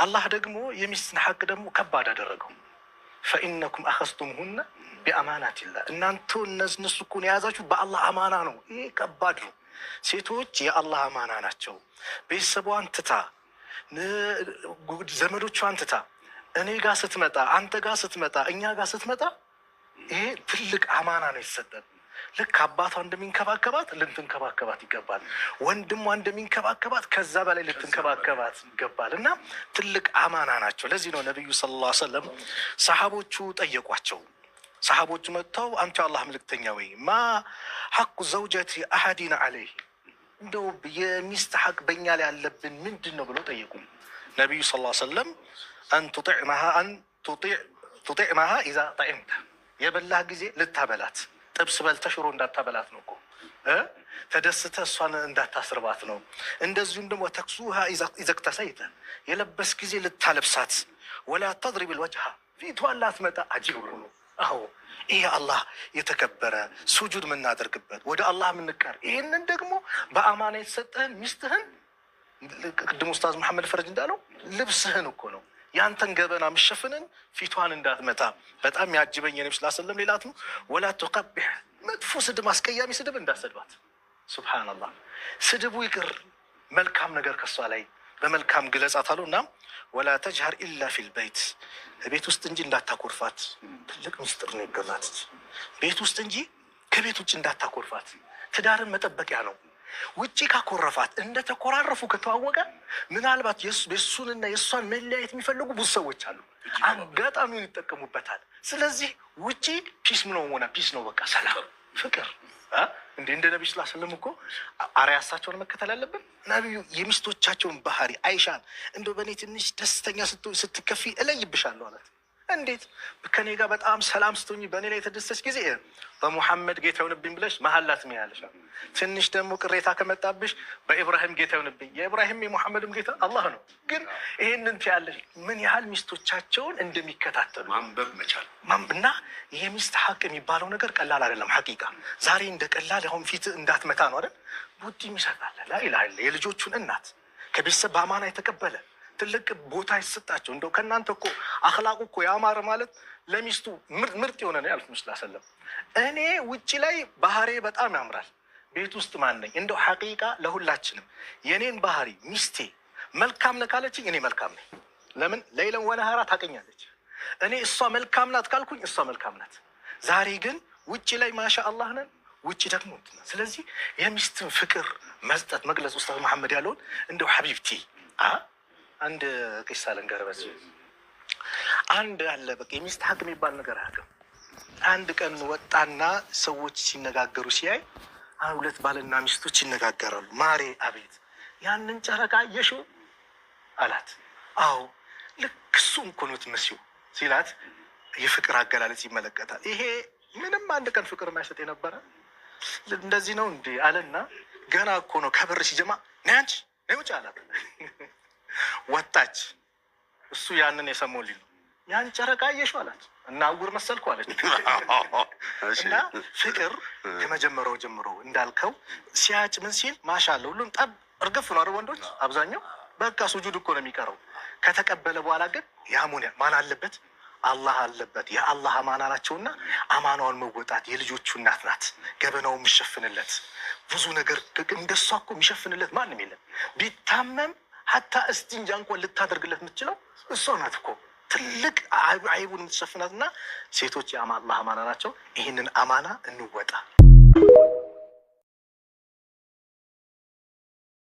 አላህ ደግሞ የሚስትን ሐቅ ደግሞ ከባድ አደረገው። فإنكم أخذتموهن بأمانة الله፣ እናንተ እነሱ እኮ የያዛችሁ በአላህ አማና ነው። ይሄ ከባድ ነው። ሴቶች የአላህ አማና ናቸው። ቤተሰቧን ትታ፣ ዘመዶቿን ትታ እኔ ጋር ስትመጣ፣ አንተ ጋር ስትመጣ፣ እኛ ጋር ስትመጣ ይሄ ትልቅ አማና ነው የተሰጠን። ልክ አባቷ እንደሚንከባከባት ልትንከባከባት ይገባል። ወንድሟ እንደሚንከባከባት ከዛ በላይ ልትንከባከባት ይገባል። እና ትልቅ አማና ናቸው። ለዚህ ነው ነቢዩ صلى الله عليه وسلم ሰሓቦቹ ጠየቋቸው። ሰሓቦቹ መጥተው አንተ የአላህ መልእክተኛ ወይ ما حق زوجة أحدنا عليه፣ እንደው የሚስት ሐቅ በእኛ ላይ ያለብን ምንድን ነው ብለው ጠየቁ። ነቢዩ صلى الله عليه وسلم أن تطعمها إذا طعمت፣ የበላህ ጊዜ ልታበላት፣ ጥብስ በልተህ ሽሮ እንዳታበላት ነው እኮ፣ ተደስተህ እሷን እንዳታስርባት ነው። እንደዚሁም ደግሞ تكسوها إذا اكتسيت፣ የለበስ ጊዜ ልታለብሳት፣ ولا تضرب الوجه፣ ፊቷን ላትመታ። አጂብ ነው። አዎ ይሄ አላህ የተከበረ ሱጁድ የምናደርግበት፣ ወደ አላህ የምንቀር፣ ይህንን ደግሞ በአማና የተሰጠህን ሚስትህን፣ ቅድም ኡስታዝ መሐመድ ፈረጅ እንዳለው ልብስህን እኮ ነው፣ ያንተን ገበና ምሸፍንን ፊቷን እንዳትመታ። በጣም ያጅበኝ የነቢ ስ ስለም ሌላት ነው፣ ولا تقبح፣ መጥፎ ስድብ፣ አስቀያሚ ስድብ እንዳሰድባት። سبحان الله፣ ስድቡ ይቅር፣ መልካም ነገር ከሷ ላይ በመልካም ግለጻት አሉ። እና ولا تجهر إلا في البيت፣ ቤት ውስጥ እንጂ እንዳታኮርፋት። ትልቅ ምስጢር ነው ይገዛት፣ ቤት ውስጥ እንጂ ከቤት ውጭ እንዳታኮርፋት። ትዳርን መጠበቂያ ነው። ውጭ ካኮረፋት፣ እንደተኮራረፉ ከተዋወቀ፣ ምናልባት የእሱንና የእሷን መለያየት የሚፈልጉ ብዙ ሰዎች አሉ። አጋጣሚውን ይጠቀሙበታል። ስለዚህ ውጭ peace ነው ሆነ peace ነው፣ በቃ ሰላም፣ ፍቅር። እንደ ነቢ ስ ስለም እኮ አርአያ እሳቸውን መከተል አለብን። ነቢዩ የሚስቶቻቸውን ባህሪ፣ አይሻን እንደው በእኔ ትንሽ ደስተኛ ስትከፊ እለይብሻለሁ አላት። እንዴት? ከኔ ጋር በጣም ሰላም ስትሆኝ፣ በእኔ ላይ የተደሰች ጊዜ በሙሐመድ ጌታ ይሁንብኝ ብለሽ መሀላት ያለሽ፣ ትንሽ ደግሞ ቅሬታ ከመጣብሽ በኢብራሂም ጌታ ይሁንብኝ። የኢብራሂም የሙሐመድም ጌታ አላህ ነው። ግን ይህንን ትያለሽ። ምን ያህል ሚስቶቻቸውን እንደሚከታተሉ ማንበብ መቻል። እና የሚስት ሀቅ የሚባለው ነገር ቀላል አይደለም። حقيقة ዛሬ እንደ ቀላል አሁን ፊት እንዳትመታ ነው አይደል? ቡጢ ይሰጣል። لا إله إلا የልጆቹን እናት ከቤተሰብ በአማና የተቀበለ፣ ትልቅ ቦታ ይሰጣቸው። እንደው ከእናንተ እኮ አኽላቁ እኮ ያማረ ማለት ለሚስቱ ምርጥ የሆነ ነው ያሉት ምስላ ሰለም። እኔ ውጭ ላይ ባህሬ በጣም ያምራል፣ ቤት ውስጥ ማን ነኝ? እንደው حقيقة ለሁላችንም የኔን ባህሪ ሚስቴ መልካም ነህ ካለችኝ እኔ መልካም ነኝ። ለምን ليلا ونهارا ታቀኛለች። እኔ እሷ መልካም ናት ካልኩኝ እሷ መልካም ናት። ዛሬ ግን ውጭ ላይ ما شاء الله ነን፣ ውጭ ደግሞ እንትን። ስለዚህ የሚስትን ፍቅር መስጠት፣ መግለጽ፣ ኡስታዝ መሐመድ ያለውን እንደው حبيبتي፣ አንድ ቂሳ ልንገርህ። በዚህ አንድ አለ፣ በቃ የሚስት ሀቅ የሚባል ነገር አያውቅም። አንድ ቀን ወጣና ሰዎች ሲነጋገሩ ሲያይ፣ ሁለት ባልና ሚስቶች ይነጋገራሉ። ማሬ፣ አቤት፣ ያንን ጨረቃ አየሽው አላት። አዎ፣ ልክ እሱን እኮ ነው የምትመስዪው ሲላት የፍቅር አገላለጽ ይመለከታል። ይሄ ምንም አንድ ቀን ፍቅር የማይሰጥ የነበረ እንደዚህ ነው እንዴ አለና ገና እኮ ነው ከበር ሲጀማ ነይ አንቺ፣ ነይ ውጭ አላት። ወጣች። እሱ ያንን የሰማው ሊል ነው። ያን ጨረቃ አየሽው አላት። እና እውር መሰልኩ አለች። እና ፍቅር ከመጀመሪያው ጀምሮ እንዳልከው ሲያጭ ምን ሲል ما شاء الله ሁሉም ጠብ እርግፍ ነው አይደል? ወንዶች አብዛኛው በቃ ሱጁድ እኮ ነው የሚቀረው። ከተቀበለ በኋላ ግን ያሙን ማን አለበት? አላህ አለበት። የአላህ አማና ናቸውና አማናውን መወጣት፣ የልጆቹ እናት ናት። ገበናው የሚሸፍንለት ብዙ ነገር፣ እንደሷ እኮ የሚሸፍንለት ማንም የለም። ቢታመም حتى እስቲንጃ እንኳን ልታደርግለት የምትችለው እሷ ናት እኮ፣ ትልቅ አይቡን የምትሸፍናት። እና ሴቶች የአላህ አማና ናቸው። ይህንን አማና እንወጣ።